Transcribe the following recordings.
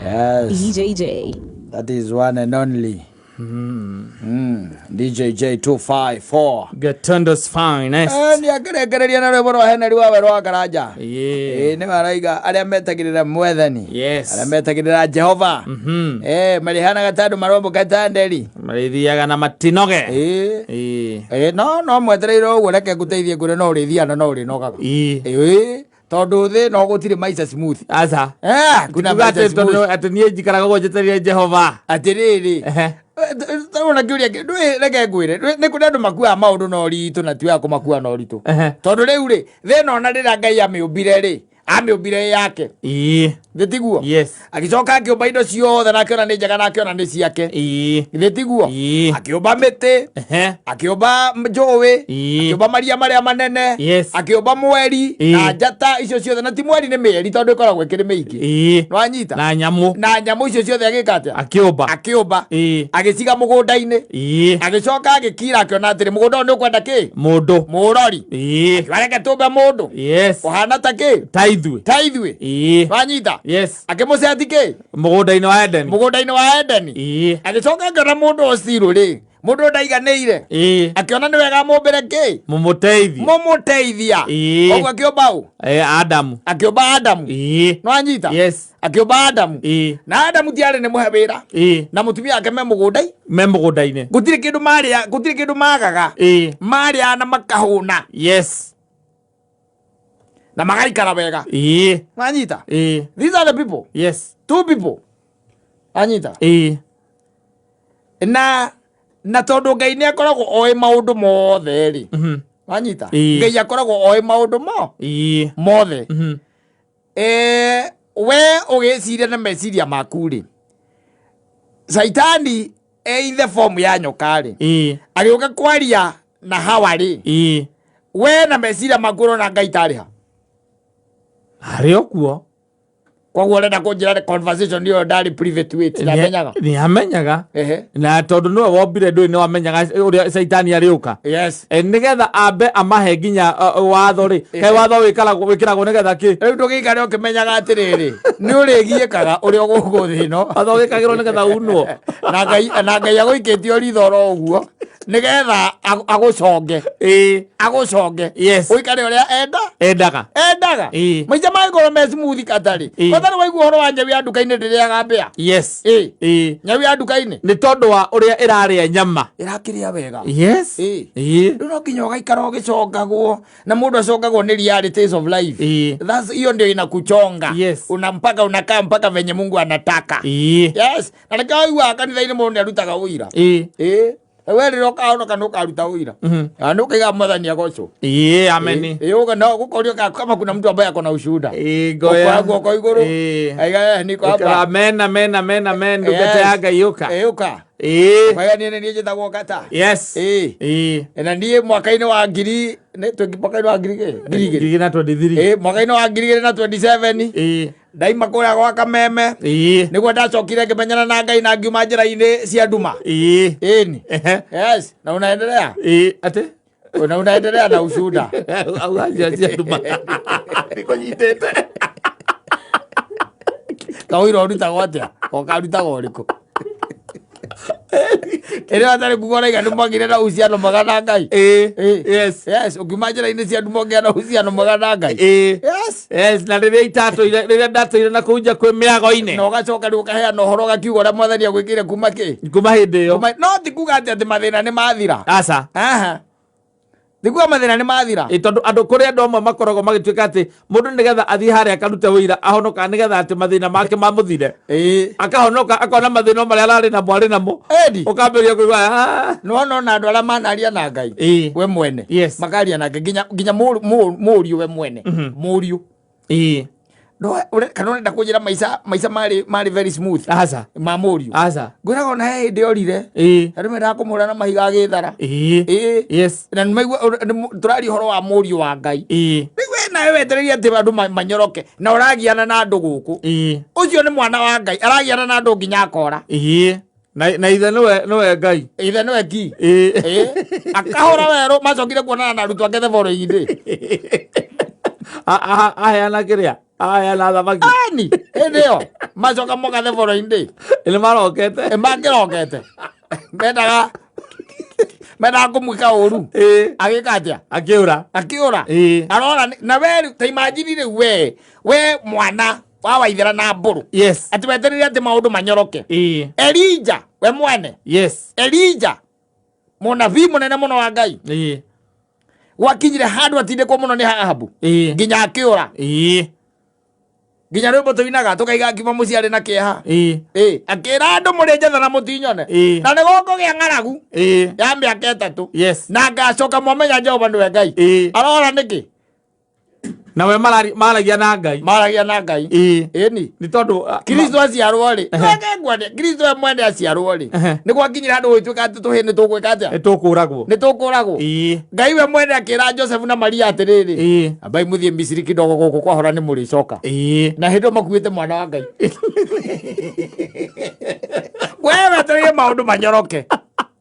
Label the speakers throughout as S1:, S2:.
S1: Yes.
S2: DJJ.
S1: That is one and only. DJJ 254.
S3: Gatundu's finest.
S1: Nĩ akĩrekereria na rwĩmbo rwa Henry wa werũ wa Karanja.
S3: Yeah.
S1: Ĩĩ nĩ maraiga arĩa metagĩrĩra Mwathani.
S3: Yes.
S1: Arĩa metagĩrĩra Jehova. Marĩhanaga ta andũ marombũka ta nderi.
S3: Marĩthiaga na matinoge.
S1: Ĩĩ.
S3: Ĩĩ.
S1: Ĩĩ no no mwetereire ũguo reke ngũteithie ngwĩre no ũrĩthiaga na no ũrĩnogaga.
S3: Ĩĩ.
S1: Ĩĩ tondũ thĩ no gũtirĩ maica smooth.
S3: Aca.
S1: Kuna
S3: Kuga
S1: maica
S3: atĩ tondũ
S1: smooth.
S3: atĩ niĩ njikaraga ũguo njetereire Jehova.
S1: Atĩrĩrĩ.
S3: Ehe.
S1: Ona kĩũria kĩ- ndũĩ reke ngwĩre ndũĩ- nĩ kũrĩ andũ makuaga maũndũ na ũritũ na tiwega kũmakua na ũritũ.
S3: Ehe.
S1: Tondũ rĩu rĩ thĩ ĩno ona rĩrĩa Ngai amĩũmbire rĩ amĩũmbire ĩ yake.
S3: Ĩĩ.
S1: Thĩ tiguo?
S3: Yes.
S1: Agĩcoka akĩũmba indo ciothe na akĩona nĩ njega na akĩona nĩ ciake.
S3: Ĩĩ.
S1: Thĩ tiguo?
S3: Ĩĩ.
S1: Akĩũmba mĩtĩ,
S3: Ehe.
S1: akĩũmba njũĩ,
S3: Ĩĩ.
S1: akĩũmba maria marĩa manene,
S3: Yes.
S1: akĩũmba mweri
S3: Ĩĩ.
S1: na njata icio ciothe na ti mweri nĩ mĩeri tondũ ĩkoragwo ĩkĩrĩ mĩingĩ.
S3: Ĩĩ.
S1: Nĩwanyita?
S3: Na nyamũ.
S1: Na nyamũ icio ciothe agĩka atĩa?
S3: Akĩũmba.
S1: Akĩũmba.
S3: Ĩĩ.
S1: Agĩciga mũgũnda-inĩ.
S3: Ĩĩ.
S1: Agĩcoka agĩkira akĩona atĩrĩ mũgũnda ũyũ nĩ ũkwenda kĩ?
S3: Mũndũ.
S1: Mũrori.
S3: Ĩĩ.
S1: Akiuga reke tũmbe mũndũ.
S3: Yes.
S1: Ũhana ta kĩ?
S3: Ta ithuĩ.
S1: Ta ithuĩ.
S3: Ĩĩ.
S1: Wanyita?
S3: Yes.
S1: Akĩmũceti kĩ?
S3: Mũgũnda-inĩ wa Edeni.
S1: Mũgũnda-inĩ wa Edeni.
S3: Ĩĩ.
S1: Agĩcoka akĩona mũndũ ũcirũ rĩ, mũndũ ũyũ ndaiganĩire.
S3: Ĩĩ.
S1: Akĩona nĩ wega amũmbĩre kĩ?
S3: Mũmũteithie.
S1: Mũmũteithia.
S3: Ĩĩ.
S1: Koguo akĩũmba ũ?
S3: Adamu.
S1: Akĩũmba Adamu.
S3: Ĩĩ.
S1: Nĩwanyita?
S3: Yes.
S1: Akĩũmba Adamu.
S3: Ĩĩ.
S1: Na Adamu ti arĩ nĩ mũhe wĩra.
S3: Ĩĩ.
S1: Na mũtumia wake me mũgũnda-inĩ.
S3: Me mũgũnda-inĩ.
S1: Gũtirĩ kĩndũ marĩa, gũtirĩ kĩndũ magaga.
S3: Ĩĩ.
S1: Marĩa na makahũna.
S3: Yes.
S1: Na magaikara wega.
S3: Ĩĩ.
S1: Wanyita?
S3: Ĩĩ.
S1: These are the people.
S3: Yes.
S1: Two people. Wanyita?
S3: Ĩĩ.
S1: Na tondũ Ngai nĩ akoragwo oĩ maũndũ mothe rĩ. Wanyita?
S3: Ĩĩ.
S1: Ngai akoragwo oĩ maũndũ mo.
S3: Ĩĩ.
S1: Mothe. We ũgĩciria na meciria maku rĩ. Saitani e in the form ya nyoka rĩ.
S3: Ĩĩ.
S1: Agĩũka kwaria na Hawa rĩ.
S3: Ĩĩ.
S1: We na meciria maku ũrona Ngai tarĩ ha?
S3: Harĩ o kuo.
S1: Koguo ũrenda kũnjĩra conversation ĩyo ndarĩ private to it, ndamenyaga.
S3: Nĩ amenyaga.
S1: Ehe.
S3: Na tondũ nĩwe wombire ndũĩ nĩ wamenyaga ũrĩa Saitani arĩũka.
S1: Yes.
S3: Nĩgetha ambe amahe nginya watho rĩ. Kaĩ watho wĩkĩragwo nĩgetha kĩ?
S1: Rĩu ndũgĩikare ũkĩmenyaga atĩrĩrĩ, nĩ ũrĩgiĩkaga ũrĩ o gũkũ thĩ ĩno.
S3: Watho wĩkagĩrwo nĩgetha unwo.
S1: Na Ngai agũikĩtie o ritho oro ũguo nĩgetha agũconge.
S3: Ĩĩ.
S1: Agũconge.
S3: Yes.
S1: Ũikare ũrĩa enda?
S3: Endaga.
S1: Endaga.
S3: Ĩĩ.
S1: Maica mangĩkorwo me smooth katarĩ.
S3: Ĩĩ.
S1: Kwanza nĩ waigua ũhoro wa nyau ya nduka-inĩ ndĩrĩaga mbĩa.
S3: Yes.
S1: Ĩĩ.
S3: Ĩĩ.
S1: Nyau ya nduka-inĩ.
S3: Nĩ tondũ wa ũrĩa ĩrarĩa nyama.
S1: Ĩrakĩrĩa wega.
S3: Yes.
S1: Ĩĩ.
S3: Ĩĩ.
S1: Rĩu no nginya ũgaikara ũgĩcongagwo na mũndũ acongagwo nĩ realities of life.
S3: Ĩĩ.
S1: That's hiyo ndio inakuchonga.
S3: Yes.
S1: Una mpaka unakaa mpaka venye Mungu anataka.
S3: Ĩĩ.
S1: Yes. Na nĩkĩo waiguaga kanitha-inĩ mũndũ nĩ arutaga ũira.
S3: Ĩĩ.
S1: Ĩĩ. We rĩrĩa ũkahonoka nĩ ũkaruta ũira. Na nĩ ũkaiga Mwathani agocwo.
S3: Ĩĩ, ameni.
S1: Ĩĩ, ũga no gũkorio kama kuna mtu ambaye ako na ushuhuda.
S3: Ĩĩ, ngoya.
S1: Ũkoya guoko igũrũ.
S3: Ĩĩ.
S1: Aiga, niko hapa.
S3: Amen, amen, amen, amen. Ndungata ya Ngai ũka.
S1: Ĩĩ, ũka.
S3: Ĩĩ.
S1: Ũkaiga niĩ nĩ niĩ njĩtagwo Kata.
S3: Yes.
S1: Ĩĩ.
S3: Ĩĩ.
S1: Na niĩ mwaka-inĩ wa ngiri, nĩ twenty, mwaka-inĩ wa ngiri kĩ? Ngiri igĩrĩ.
S3: Ngiri na 23.
S1: Ĩĩ, mwaka-inĩ wa ngiri igĩrĩ na 27.
S3: Ĩĩ.
S1: Ndaima kũrĩa gwa Kameme.
S3: Ĩĩ.
S1: Nĩguo ndacokire ngĩmenyana na Ngai na ngiuma njĩra-inĩ cia nduma.
S3: Ĩĩ.
S1: Ĩni.
S3: Ehe.
S1: Yes, na unaendelea?
S3: Ĩĩ, atĩ?
S1: Na unaendelea na ushuhuda.
S3: Auga njĩra cia nduma. Nĩkũnyitĩte.
S1: Kawĩra ũrutagwo atĩa? Ũkarutagwo ũrĩkũ? Ĩrĩa atarĩ kuga ũraiga nĩ mwagĩire na uhusiano mwega na Ngai.
S3: Ĩĩ.
S1: Ĩĩ.
S3: Yes.
S1: Yes, ũkiuma njĩra-inĩ cia nduma ũngĩa na uhusiano mwega na Ngai.
S3: Ĩĩ.
S1: Yes.
S3: Yes, na rĩrĩa itatũire, rĩrĩa ndatũire na kũu nja kwĩ mĩago-inĩ.
S1: Na ũgacoka rĩu ũkaheana ũhoro ũgakiuga ũrĩa Mwathani agwĩkĩire kuma kĩ?
S3: Kuma hĩndĩ ĩyo.
S1: Kuma, no ti kuga atĩ atĩ mathĩna nĩ mathira.
S3: Aca.
S1: Aha. Ti kuga mathĩna nĩ mathira.
S3: Ĩ, tondũ andũ kũrĩ andũ amwe makoragwo magĩtuĩka atĩ mũndũ nĩgetha athiĩ harĩa akarute ũira ahonoka nĩgetha atĩ mathĩna make mamũthire.
S1: Ĩĩ.
S3: Akahonoka akona mathĩna marĩa ararĩ namo arĩ namo.
S1: Edi.
S3: Ũkambĩrĩria kũigua, ah.
S1: Nĩ wona ona andũ arĩa manaria na Ngai.
S3: Ĩĩ.
S1: We mwene.
S3: Yes.
S1: Makaria nake nginya mũriũ we mwene. Mũriũ.
S3: Ĩĩ.
S1: No, kana ũrenda kũnjĩra maica marĩ very smooth.
S3: Aca.
S1: Ma mũriũ.
S3: Aca.
S1: Ngwĩraga ona he hĩndĩ orire.
S3: Ĩĩ.
S1: Andũ mendaga kũmũhũra na mahiga agĩthara.
S3: Ĩĩ.
S1: Ĩĩ.
S3: Yes.
S1: Na nĩmaigua, tũraria ũhoro wa mũriũ wa Ngai.
S3: Ĩĩ.
S1: Rĩu we nawe wetereire atĩ andũ manyoroke na ũragiana na andũ gũkũ.
S3: Ĩĩ.
S1: Ũcio nĩ mwana wa Ngai, aragiana na andũ nginya akora.
S3: Ĩĩ. Na ithe nĩwe Ngai.
S1: Ithe nĩwe ki.
S3: Ĩĩ.
S1: Ĩĩ. Akahũra werũ, macokire kuonana na arutwo ake the following day.
S3: Aheana kĩrĩa? Aya na thamaki.
S1: Ani hĩndĩ ĩyo macoka mũgathe boro-inĩ.
S3: Nĩ marokete.
S1: Mangĩrokete mendaga mendaga kũmwĩka ũru. Agĩka atĩa?
S3: Akĩũra.
S1: Akĩũra. Arora na we rĩu ta imagine rĩu we mwana wa Waithera na Mbũrũ.
S3: Yes.
S1: Atĩ wetereire atĩ maũndũ manyoroke. Elija we mwene.
S3: Yes.
S1: Elija mũnabii mũnene mũno wa Ngai. Gwakinyire handũ atindĩkwo mũno nĩ Ahabu. Nginya akĩũra. Nginya rwĩmbo tũinaga tũkaiga ngima mũciĩ arĩ na kĩeha. Akĩra andũ mũrĩ njetha na mũtinyone. Na nĩ gũkũgĩa ng'aragu ya mĩaka 3.
S3: Yes.
S1: Na ngacoka mwamenya Jehova nĩwe Ngai. Arora nĩkĩ?
S3: Na we maragia na Ngai.
S1: Maragia na Ngai. Ĩni.
S3: Nĩ tondũ
S1: Kristo aciarwo rĩ. Reke ngwone, Kristo we mwene aciarwo rĩ. Nĩ gwakinyire handũ gũgĩtuĩka atĩ tũhĩ nĩ tũgwĩka atĩa?
S3: Nĩ tũkũragwo.
S1: Nĩ tũkũragwo. Ngai we mwene akĩra Joseph na Maria atĩrĩrĩ. Ambai mũthiĩ Misiri kidogo gũkũ kwahora nĩ mũrĩcoka. Na hĩndĩ ĩyo makuĩte mwana wa Ngai. We wetereire maũndũ manyoroke.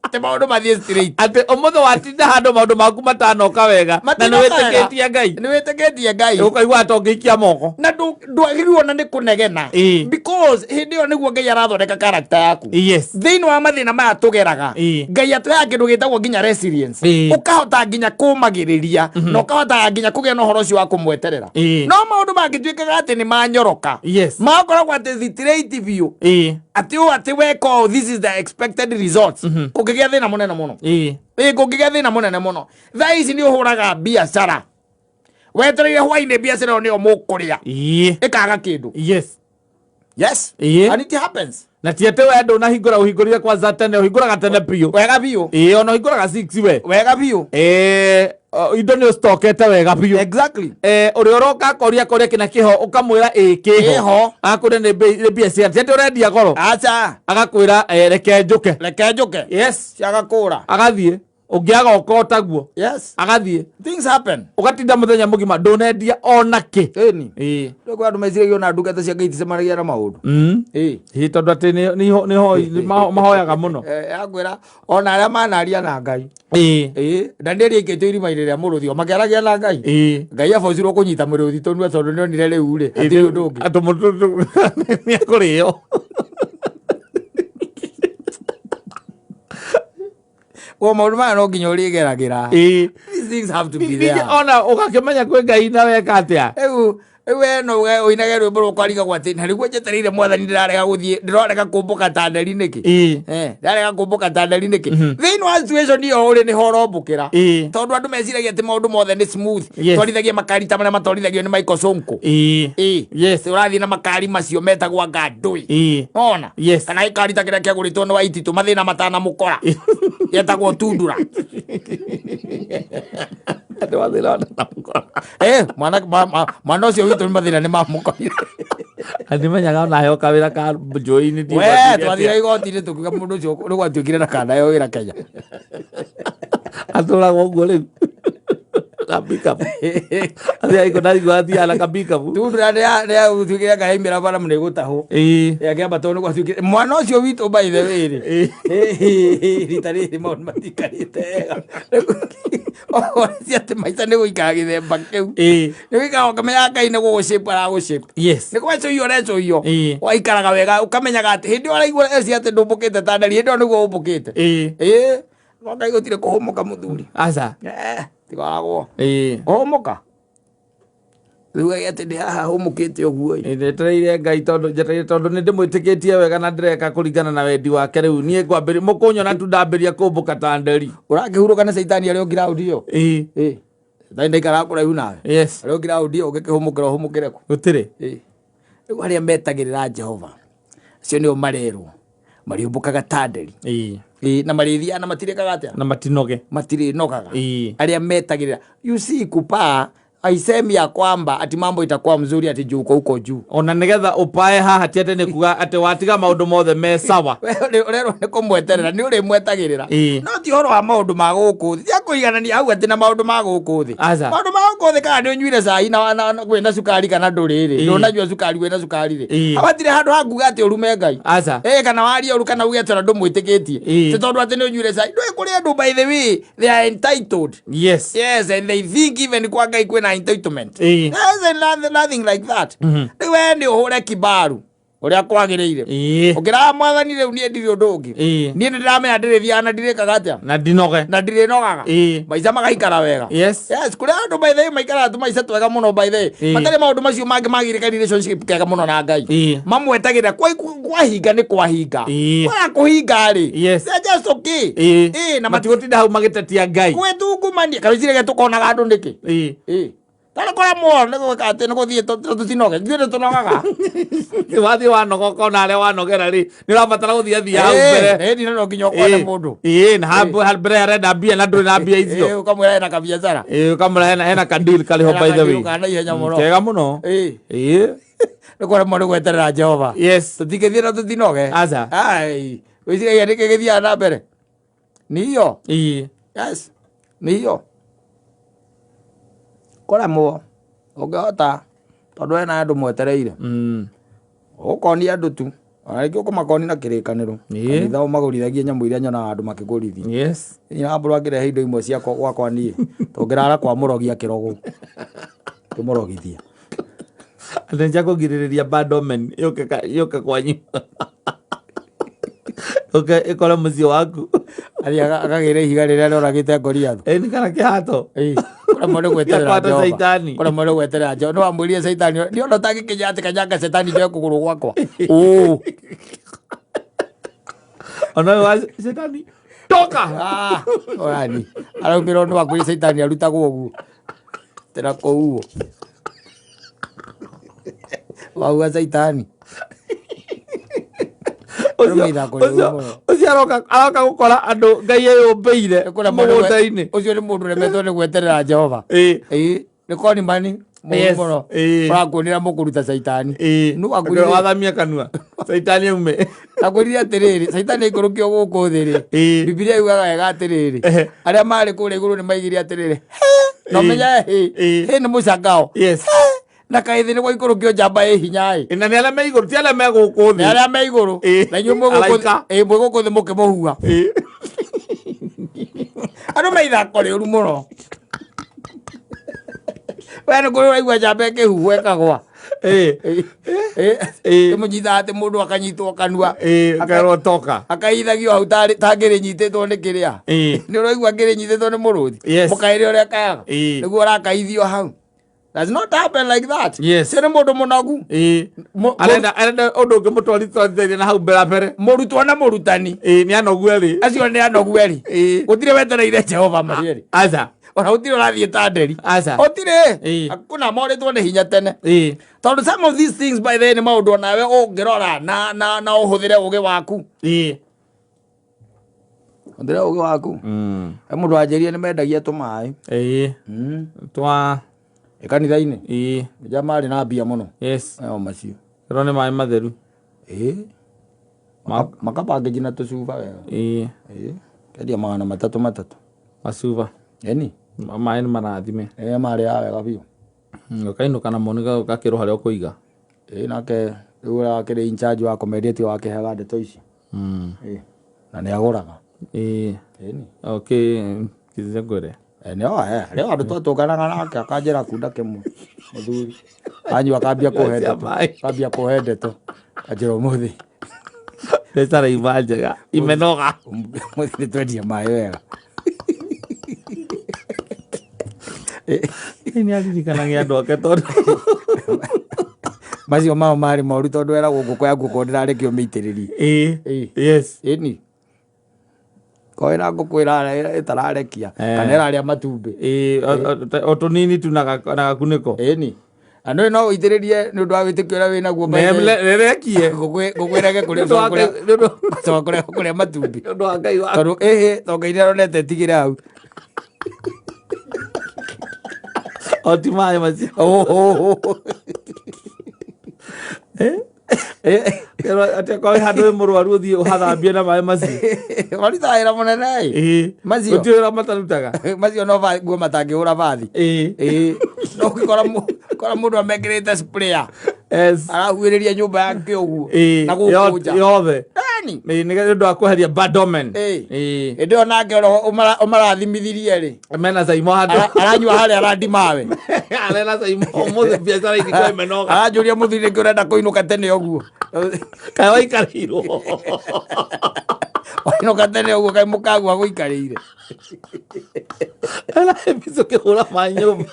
S1: Atĩ maũndũ mathiĩ straight.
S3: Atĩ ũmũthĩ watinda handũ maũndũ maku matanoka wega. Na nĩ wĩtĩkĩtie Ngai.
S1: Nĩ wĩtĩkĩtie Ngai.
S3: Ũkaigua atĩ ũngĩikia moko.
S1: Na ndwagĩrĩirwo ona nĩ kũnegena. Because hĩndĩ ĩyo nĩguo Ngai arathondeka character yaku.
S3: Yes.
S1: Thĩinĩ wa mathĩna maya tũgeraga. Ngai atũheaga kĩndũ gĩtagwo nginya resilience. Ũkahota nginya kũmagĩrĩria na ũkahota nginya kũgĩa na ũhoro ũcio wa kũmweterera. No maũndũ mangĩtuĩkaga atĩ nĩ manyoroka.
S3: Yes.
S1: Makoragwo atĩ straight biũ. Atĩ ũũ atĩ weka ũũ, this is the expected results. Kũngĩgĩa thĩna mũnene mũno. Kũngĩgĩa thĩna mũnene mũno. Thaa ici nĩ ũhũraga biacara. Wetereire hwainĩ biacara ĩyo nĩyo mũkũrĩa. Ĩkaga kĩndũ.
S3: Yes.
S1: Yes. And it happens.
S3: Na ti atĩ we ndũnahingũra ũhingũrire kwanza tene, ũhingũraga tene biũ.
S1: Wega biũ.
S3: Ona ũhingũraga 6 we.
S1: Wega biũ.
S3: Indo nĩ ũcitokete wega biũ.
S1: Exactly.
S3: Ũrĩa ũroka akoria akoria kĩna kĩho, ũkamwĩra ĩĩ kĩho.
S1: Kĩho.
S3: Agakwĩra nĩ mbia cigana. Ti atĩ ũrendia goro.
S1: Aca.
S3: Agakwĩra reke njũke.
S1: Reke njũke.
S3: Yes.
S1: Ciagakũra.
S3: Agathiĩ. Ũngĩ agoka o taguo.
S1: Yes.
S3: Agathiĩ.
S1: Things happen.
S3: Ũgatinda mũthenya mũgima ndũnendia ona kĩ.
S1: Ĩni.
S3: Ĩĩ.
S1: Rĩu kwĩ andũ meciragia ona ndungata cia Ngai iticemanagia na maũndũ. Ĩĩ.
S3: Ĩĩ, tondũ atĩ mahoyaga mũno.
S1: Akwĩra ona arĩa manaria na Ngai.
S3: Ĩĩ.
S1: Ĩĩ. Danieli aikĩtio irima-inĩ rĩa mũrũthi, o makĩaragia na Ngai.
S3: Ĩĩ.
S1: Ngai abocirwo kũnyita mũrũthi tũnua tondũ nĩonire rĩu rĩ, hatirĩ ũndũ ũngĩ.
S3: Atũ mũndũ nĩekũrĩo.
S1: Kwa maũndũ maya no nginya ũrĩgeragĩra.
S3: Ĩĩ.
S1: These things have to be
S3: Ningĩ
S1: there.
S3: ona ũgakĩmenya kwĩ Ngai na weka atĩa?
S1: Rĩu rĩu we no uge ũinage rwĩmbo rũkwarigagwo atĩ na rĩguo njetereire mwathani ndĩrarega gũthiĩ ndĩrarega kũmbũka ta nderi nĩkĩ? Ndĩrarega kũmbũka ta nderi nĩkĩ? Thĩinĩ wa situation ĩyo ũrĩ nĩho ũrombũkĩra. Tondũ andũ meciragia atĩ maũndũ mothe nĩ smooth.
S3: Yes.
S1: Twarithagia makari ta marĩa matwarithagio nĩ Michael Sonko.
S3: Yes.
S1: Ũrathiĩ na makari macio metagwo anga ndũĩ. Ona?
S3: Yes.
S1: Kana gĩkari ta kĩrĩa kĩagũrĩtwo nĩ Waititũ mathĩna matanamũkora. Gĩetagwo Tundura.
S3: Andũ mathĩna matanamũkora.
S1: Mwana ũcio witũ nĩ mathĩna nĩ mamũkorire.
S3: Andimenyaga ona heo kawĩra ka njũĩ-inĩ
S1: We, twathire igoti-inĩ tũkiuga mũndũ ũcio nĩ gwatuĩkire na kandaheo wĩra Kenya.
S3: Atũraga ũguo rĩu. Ka pickup. Athiaga ikũ na igua athiaga na ka pickup.
S1: Tundura nĩ yatuĩkire anga yaimĩra bara nĩ gũtahwo. Yakĩamba tondũ nĩ gwatuĩkire mwana ũcio witũ by the way rĩ. Rita rĩrĩ maũndũ matikarĩte wega. Ocia atĩ maica nĩ gũikara gĩthemba kĩu. Nĩ gũikara ũkĩmenyaga Ngai nĩ gũgũcĩpa aragũcĩpa.
S3: Yes.
S1: Nĩ gwecũhio ũrecũhio. Waikaraga wega ũkamenyaga atĩ hĩndĩ ĩyo ũraigua eci atĩ ndũmbũkĩte ta nderi hĩndĩ ĩyo nĩguo ũmbũkĩte. No Ngai gũtirĩ kũhũmũka mũthuri.
S3: Aca.
S1: Tikoragwo. Kũhũmũka. Rĩu atĩ ndĩ haha hũmũkĩte ũguo ĩ.
S3: Njetereire Ngai tondũ njetereire tondũ nĩ ndĩmwĩtĩkĩtie wega na ndĩreka kũringana na wendi wake rĩu niĩ ngwambĩrĩria mũkũnyona tu ndambĩrĩria kũmbũka ta nderi.
S1: Ũrakĩhurũka na caitani arĩ o ground ĩyo. Caitani ndaikaraga kũraihu nawe.
S3: Yes.
S1: Arĩ o ground ĩyo ũngĩkĩhũmũkĩra ũhũmũkĩre kũ?
S3: Gũtirĩ.
S1: Rĩu arĩa metagĩrĩra Jehova acio nĩo marerwo marĩũmbũkaga ta nderi. Na marĩthiaga na matirĩkaga atĩa?
S3: Na matinoge.
S1: Matirĩnogaga. Arĩa metagĩrĩra. You see kupaa haisemi ya kwamba ati mambo itakuwa mzuri ati juu uko huko juu.
S3: Ona nigetha upae haha ti atĩ nĩ kuga atĩ watiga maũndũ mothe me sawa.
S1: We ũrerwo nĩ kũmweterera, nĩ ũrĩmwetagĩrĩra. No ti ũhoro wa maũndũ ma gũkũ thĩ. Tia kũiganania hau atĩ na maũndũ ma gũkũ thĩ.
S3: Aca.
S1: Maũndũ ma gũkũ thĩ kana nĩ ũnyuire cai na wĩna cukari kana ndũrĩ rĩ. Ndũnanyua cukari wĩna cukari rĩ. Hau hatirĩ handũ ha kuga atĩ ũrume Ngai.
S3: Aca.
S1: Kana warie ũru kana uge atĩ ona ndũmwĩtĩkĩtie. Ti tondũ atĩ nĩ ũnyuire cai. Ndũĩ kũrĩ andũ by the way they are entitled.
S3: Yes.
S1: Yes, and they think even kwa Ngai kwĩna na entitlement.
S3: Ĩĩ.
S1: There's nothing like that. Rĩu we nĩ ũhũre kibaru ũrĩa kwagĩrĩire. Ũkĩraga mwathani rĩu niĩ ndirĩ ũndũ ũngĩ. Niĩ nĩ ndĩramenya ndĩrĩthiaga na ndirĩkaga atĩa.
S3: Na ndinoge.
S1: Na ndirĩnogaga. Maica magaikara wega. Yes, kũrĩa andũ by the way maikaraga tũmaica twega mũno by the way. Matarĩ maũndũ macio mangĩ magirĩka relationship kega mũno na Ngai. Mamwetagĩrĩra kwahinga nĩ kwahinga. Kwaga kũhinga rĩ. They're just okay. Ĩĩ, na
S3: matigũtinda hau magĩtetia Ngai.
S1: Gwĩtungumania. Kana wĩciragia tũkonaga andũ nĩkĩ? Tarĩ kũremwo nĩ gwĩka atĩ nĩ gũthiĩ tũtinoge. Ithuĩ nĩ tũnogaga.
S3: Wathiĩ wanoga ũkona harĩa wanogera rĩ, nĩ ũrabatara gũthiĩ athia hau mbere.
S1: Ĩĩ, ĩĩ, no nginya ũkone mũndũ.
S3: Ĩĩ, na hau mbere arenda mbia na ndũrĩ na mbia icio.
S1: Ĩĩ, ũkamwĩra ena kabiacara.
S3: Ĩĩ, ũkamwĩra hena ka deal karĩ ho
S1: Hena
S3: by the
S1: ka
S3: way.
S1: deal ka naihenya mũno.
S3: Kega mũno.
S1: Ĩĩ.
S3: Ĩĩ.
S1: Nĩ kũremwo nĩ gweterera Jehova.
S3: Yes.
S1: Tũtingĩthiĩ na tũtinoge.
S3: Aca.
S1: Ai, wĩciragia nĩkĩ gĩthiaga na mbere? Nĩ iyo.
S3: Ĩĩ.
S1: Yes. Nĩ iyo. Kũremwo ũngĩhota tondũ hena andũ mwetereire. Ũkonia andũ tu. Ona rĩngĩ ũkũmakoni na kĩrĩkanĩro. Kanitha ũmagũrithagie nyamũ iria nyonaga andũ makĩgũrithia. Niĩ hambũrwo angĩrehe indo imwe ciakwa gwakwa niĩ. Tũngĩrara kwa mũrogi akĩrogwo. Tũmũrogithia.
S3: Atĩ nĩ kũgirĩrĩria bad omen yũke kwanyu. Yũke ĩkore mũciĩ waku.
S1: Athiĩ akagĩra ihiga rĩrĩa rĩoragĩte Goliath.
S3: Ĩĩ nĩ kana kĩhato.
S1: Ĩĩ. Kũremwo nĩ gweterera
S3: Gĩakwata
S1: Jehova.
S3: Caitani.
S1: Kũremwo nĩ gweterera Jehova. Nĩ wamwĩrire Caitani, nĩ ona ũtangĩkinya atĩ kanyanga Caitani njoe kũgũrũ gwakwa. Ũũ.
S3: Ona ũyũ wa Caitani. Toka!
S1: Ah, orani. Araumĩra ũndũ wakwĩrire Caitani arutagwo ũguo. Tena kũuo. Wauga Caitani.
S3: Ũcio aroka gũkora andũ Ngai eyũmbĩire mũgũnda-inĩ.
S1: Ũcio nĩ mũndũ ũremetwo nĩ gweterera Jehova.
S3: Ĩĩ.
S1: Nĩ konimani mũru mũno. Ũrakuonera mũkũruta Caitani.
S3: Nũ akwĩrire wathamia kanua. Caitani aume.
S1: Akwĩrire atĩrĩrĩ, Caitani aikũrũkio gũkũ thĩ rĩ. Bibilia yugaga wega atĩrĩrĩ. Arĩa marĩ kũrĩa igũrũ nĩ maigire atĩrĩrĩ. Na ũmenye hĩ. Hĩ nĩ mũcangao. Na kaĩ thĩ nĩ gwaikũrũkio njamba ĩ hinya ĩ.
S3: Na nĩ arĩa me igũrũ, ti arĩa me gũkũ thĩ.
S1: Nĩ arĩa me igũrũ. Na inyuĩ mwĩ gũkũ
S3: Araika.
S1: ĩ mwĩ gũkũ thĩ mũkĩmũhua. Andũ me ithako rĩũru mũno. We nĩ kũrĩ ũraigua njamba ĩkĩhuhwo ĩkagwa. Ĩmũnyitaga atĩ mũndũ akanyitwo kanua.
S3: Ũkerwo toka.
S1: Akaithagio hau tarĩ ta ngĩrĩ nyitĩtwo nĩ kĩrĩa. Nĩ ũraigua ngĩrĩ nyitĩtwo nĩ mũrũthi. Mũkaĩre ũrĩa kayaga. Nĩguo ũrakaithio hau. Does not happen like that.
S3: Yes.
S1: Ũcio nĩ mũndũ mũnogu.
S3: Arenda arenda ũndũ ũngĩ mũtwaritwarithaine na hau mbere mbere.
S1: Mũrutwo na mũrutani.
S3: Nĩ anogu erĩ.
S1: Acio nĩ anogu erĩ. Gũtirĩ wetereire Jehova marĩ erĩ.
S3: Aca.
S1: Ona gũtirĩ ũrathiĩ ta nderi.
S3: Aca.
S1: Gũtirĩ. Hakuna morĩtwo nĩ hinya tene. Tondũ some of these things by the way nĩ maũndũ onawe ũngĩrora na ũhũthĩre ũgĩ waku. Ũhũthĩre ũgĩ waku. He mũndũ wanjĩrire nĩ mendagia tũmaĩ.
S3: Twa
S1: Ĩ kanitha-inĩ.
S3: Ĩĩ.
S1: Nja marĩ na mbia mũno.
S3: Yes.
S1: Nao macio.
S3: Ĩro nĩ maĩ matheru.
S1: Ĩĩ. Makabangĩji na tũcuba wega.
S3: Ĩĩ.
S1: Ĩĩ. Kendia magana matatũ matatũ.
S3: Macuba.
S1: Ĩni.
S3: Maĩ nĩ marathime.
S1: Ĩĩ marĩaga wega biũ.
S3: Ũkainũka namo ũgakĩrwo harĩa ũkũiga.
S1: Ĩĩ nake rĩu ũrĩa wakĩrĩ in charge wa kũmendia tiwe wakĩheaga ndeto ici. Ĩĩ. Na nĩ agũraga.
S3: Ĩĩ.
S1: Ĩni.
S3: Okay, kĩthĩre ngwĩre.
S1: Nĩ oe, rĩu andũ twatũnganaga nake akanjĩra kunda kĩmwe mũthuri. Anyua akambia kũhe ndeto. Akambia kũhe ndeto. Anjĩra ũmũthĩ.
S3: Mbeca raima njega. Imenoga.
S1: Ũmũthĩ nĩ twendia maĩ wega.
S3: Nĩ aririkanagia andũ ake tondũ
S1: macio mao marĩ moru tondũ eragwo ngũkũ yaku okorwo ndĩrarekio mĩitĩrĩrie.
S3: Ĩĩ. Yes.
S1: Ĩni. Korwo ĩna ngũkũ ĩtararekia kana ĩrarĩa matumbĩ.
S3: Ĩĩ, o tũnini tu na gakunĩko.
S1: Ĩni. Na nĩ no ũitĩrĩrie nĩ ũndũ wa wĩtĩkio ũrĩa wĩnaguo.
S3: Rerekie.
S1: Ngũkũ ĩrege kũrĩa kũrĩa matumbĩ.
S3: Nĩ ũndũ wa Ngai waku.
S1: Tondũ ĩhĩ to Ngai nĩaronete tigĩre hau.
S3: O ti maĩ macio. Atĩ akorwo wĩ handũ wĩ mũrwaru ũthiĩ ũhathambie na maĩ macio.
S1: Marutaga wĩra mũnene ĩ. Macio.
S3: Gũtirĩ wĩra matarutaga.
S1: Macio no nguo matangĩhũra bathi.
S3: Ĩĩ.
S1: No ũngĩkora kora mũndũ amekĩrĩte sprayer.
S3: Yes.
S1: Arahuhĩrĩria nyũmba yake ũguo.
S3: Ĩĩ.
S1: Na gũkũ nja.
S3: Yothe.
S1: Gani?
S3: Ĩĩ, nĩ ũndũ wa kweheria bad omen.
S1: Ĩĩ.
S3: Ĩĩ.
S1: Hĩndĩ ĩyo nake ũrĩa ũmarathimithirie rĩ,
S3: Mena caimo handũ.
S1: Aranyua harĩa arandimawe.
S3: Arena caimo ũmũthĩ biacara itikwa imenoga.
S1: Aranjũria mũthuri nĩkĩ ũrenda kũinũka tene ũguo.
S3: Kaĩ waikarĩirwo.
S1: Wainũka tene ũguo kaĩ mũkagua gũikarĩire.
S3: Ena ebico kĩhũra maĩ nyũmba.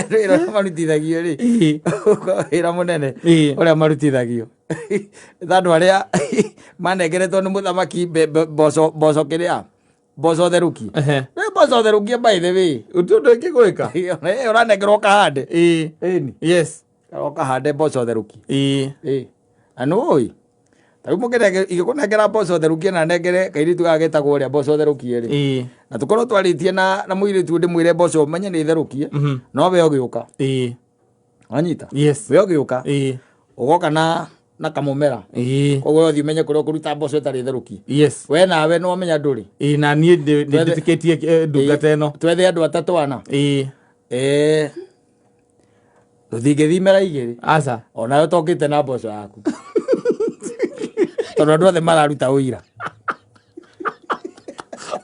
S1: Wĩra ũrĩa marutithagio rĩ, wĩra mũnene ũrĩa marutithagio ta andũ arĩa manengeretwo nĩ mũthamaki mboco, mboco kĩrĩa, mboco therũkie. Rĩu mboco therũkie, by the way,
S3: Gũtirĩ ũndũ ĩngĩ gwĩka.
S1: Ũranengerwo ũkahande. Ĩni. Ũkahande mboco therũkie. Ĩĩ. Na nĩũĩ ta rĩu mũkĩnengera, ingĩkũnengera mboco therũkie na nengere kairĩtu gaka getagwo ũrĩa mboco therũkie rĩ, na tũkorwo twarĩtie na mũirĩtu ndĩmwĩre mboco menye nĩ therũkie, no we ũgĩũka, wanyita? We ũgĩũka, ũgoka na kamũmera. Koguo ũthiĩ ũmenye kũrĩa ũkũruta mboco ĩtarĩ therũkie. We nawe nĩ wamenya ndũrĩ.
S3: Ĩĩ, na niĩ nĩ njĩtĩkĩtie ndungata ĩno.
S1: Twethe andũ atatũ ana. Tũtingĩthimĩra igĩrĩ.
S3: Aca.
S1: Onawe ũtokĩte na mboco yaku, tondũ andũ othe mararuta ũira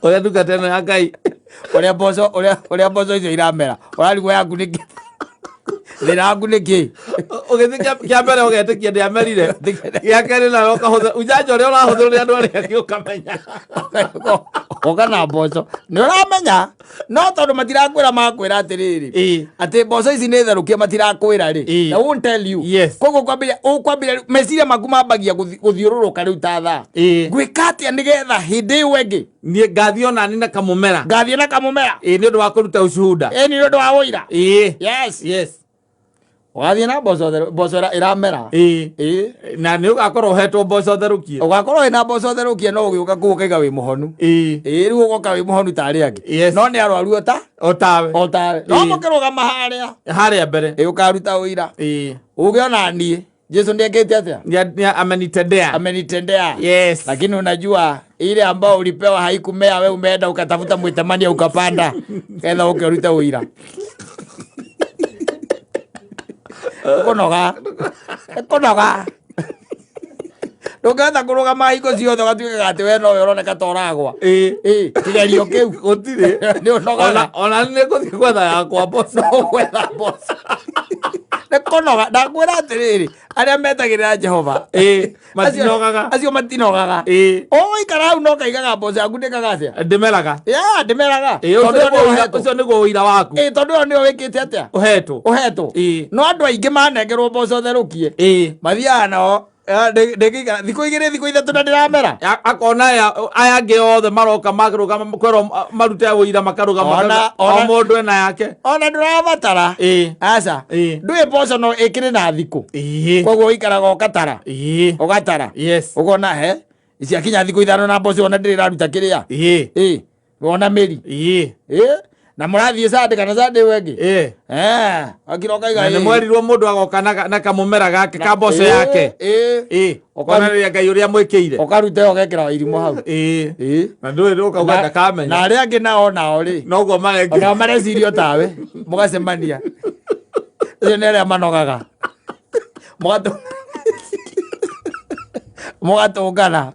S3: Ũrĩa ndungata ĩno ya Ngai.
S1: Ũrĩa mboco, ũrĩa mboco icio iramera, ũrarigwo yaku nĩkĩ, thĩna waku nĩkĩ?
S3: Ũgĩthiĩ kĩa mbere ũgetĩkia ndĩamerire, gĩa kerĩ nawe ũkahũthĩra ujanja ũrĩa ũrahũthĩrwo nĩ andũ arĩa angĩ ũkamenya.
S1: Ũka na mboco nĩ ũramenya, no tondũ matirakwĩra, makwĩra atĩrĩrĩ, atĩ mboco ici nĩ therũkie, matirakwĩra rĩ. They won't tell you. Koguo kwambĩrĩria, ũkwambĩrĩria rĩu, meciria maku mambagia gũthiũrũrũka rĩu ta thaa, ngwĩka atĩa nĩgetha hĩndĩ ĩyo ĩngĩ
S3: Niĩ ngathiĩ onani na kamũmera.
S1: Ngathiĩ na kamũmera.
S3: Ĩĩ, nĩ ũndũ wa kũruta ũcuhuda.
S1: Ĩĩ, nĩ ũndũ wa ũira. Yes. Ũgathiĩ na mboco mboco ĩramera. Ĩĩ.
S3: Na nĩ ũgakorwo ũhetwo mboco therũkie.
S1: Ũgakorwo wĩna mboco therũkie, no ũgĩũka kũu ũkaiga wĩ mũhonu. Ĩĩ, rĩu ũgoka wĩ mũhonu ta arĩa angĩ. No nĩ arwaru ota
S3: O tawe.
S1: O tawe, no mũkĩrũgama harĩa
S3: harĩa mbere,
S1: ĩ, ũkaruta ũira, uge ona niĩ Jesu nĩ ekĩte atĩa?
S3: Nĩ amenitendea.
S1: Amenitendea.
S3: Yes.
S1: Lakini unajua ile ambao ulipewa haikumea, we umeenda ukatafuta mwitamania ukapanda ketha uke urute ũira. Kunoga kunoga, ndũngĩhota kũrũgama hingo ciothe ũgatuĩkaga atĩ we nowe ũroneka ta ũragwa. Ĩ, kĩgerio kĩu
S3: Gũtirĩ.
S1: Nĩ ũnogaga.
S3: Ona nĩ ngũthiĩ gwetha yakwa mboco.
S1: No gwetha mboco nĩ kũnoga. Ndakwĩra atĩrĩrĩ, arĩa metagĩrĩra Jehova
S3: Matinogaga.
S1: Acio matinogaga. Ũgũikara hau no kaigaga mboco yaku ndĩkaga atĩa?
S3: Ndĩmeraga.
S1: Ya, ndĩmeraga.
S3: Ĩĩ,
S1: Tondũ
S3: ũcio
S1: ĩyo nĩyo
S3: nĩguo ũira-
S1: ũhetwo.
S3: ũcio nĩguo ũira waku.
S1: Ĩĩ, tondũ ĩyo nĩyo wĩkĩte atĩa?
S3: Ũhetwo.
S1: Ũhetwo. No andũ aingĩ manengerwo mboco therũkie, mathiaga nao ndĩngĩikara thikũ 2, thikũ 3 na ndĩramera.
S3: Akona aya angĩ othe maroka makarũgama kwĩrwo marute ũira makarũgama, o mũndũ ena yake.
S1: Ona ndũrabatara. Aca. Ndũĩ mboco no ĩkĩrĩ na thikũ, koguo ũikaraga ũgatara, ũgatara, ũkona he ciakinya thikũ 5 na mboco ona ndĩrĩ ĩraruta kĩrĩa. Ĩĩ, wona mĩri. Ĩĩ, na mũrathiĩ Sunday kana Sunday ĩyo ĩngĩ. Eh, akira ũkaiga
S3: Na nĩ mwerirwo mũndũ agoka na kamũmera gake ka mboco yake. Konanĩria Ngai ũrĩa mwĩkĩire.
S1: Ũkaruta ĩyo ũgekĩra irimũ hau.
S3: Na ndũĩ ũkauga
S1: Na
S3: ndakamenya.
S1: arĩa angĩ nao nao rĩ,
S3: Noguo mareka.
S1: Onao mareciria o tawe, mũgacemania. Ũcio nĩ arĩa manogaga. Mũgatũngana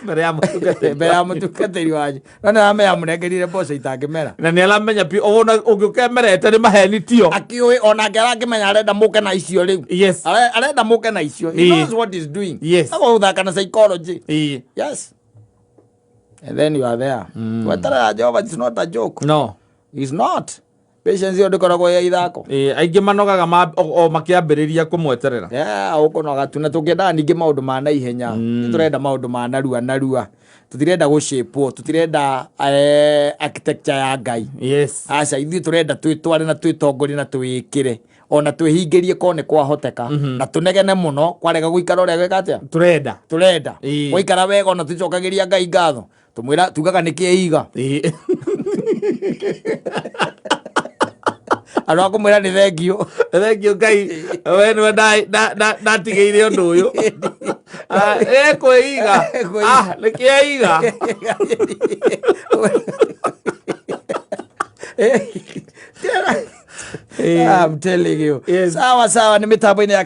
S3: mbere ya mũtungatĩri.
S1: Mbere ya mũtungatĩri wanyu, no nĩ aramenya mũnengerire mboco itangĩmera.
S3: Na nĩ aramenya biũ ona ũngĩũka emerete nĩ maheni tio.
S1: Akĩũĩ onake arakĩmenya arenda mũke na icio rĩu. Arenda mũke na icio. He knows what he's doing. Agwo gũthaka na psychology. Yes, and then you are there. Gweterera Jehova, it's not a joke.
S3: No.
S1: It's not. Patience ĩyo ndĩkoragwo ya ithako.
S3: Ĩĩ, aingĩ manogaga o makĩambĩrĩria kũmweterera.
S1: Yeah, ũkũnoga tu. Na tũngĩendaga ningĩ maũndũ ma naihenya. Nĩ tũrenda maũndũ ma narua narua, tũtirenda gũcĩpwo, tũtirenda architecture ya Ngai. Aca, ithuĩ tũrenda twĩtware na twĩtongorie na twĩĩkĩre, ona twĩhingĩrie korwo nĩ kwahoteka, na tũnegene mũno kwarega gũikara ũrĩa gwĩka atĩa.
S3: Tũrenda.
S1: Tũrenda. Gwaikara wega, ona tũcokagĩria Ngai ngatho, tũmwĩra tugaga nĩ kĩiga. Andũ a kũmwĩra nĩ thengio.
S3: Thengio Ngai, we nĩwe ndatigĩire ũndũ ũyũ. Ah, ĩ kwĩiga.
S1: Kwĩiga.
S3: Ah, nĩ kĩeiga.
S1: I'm telling you.
S3: Yes.
S1: Sawa sawa, nĩ mĩtambo-inĩ ya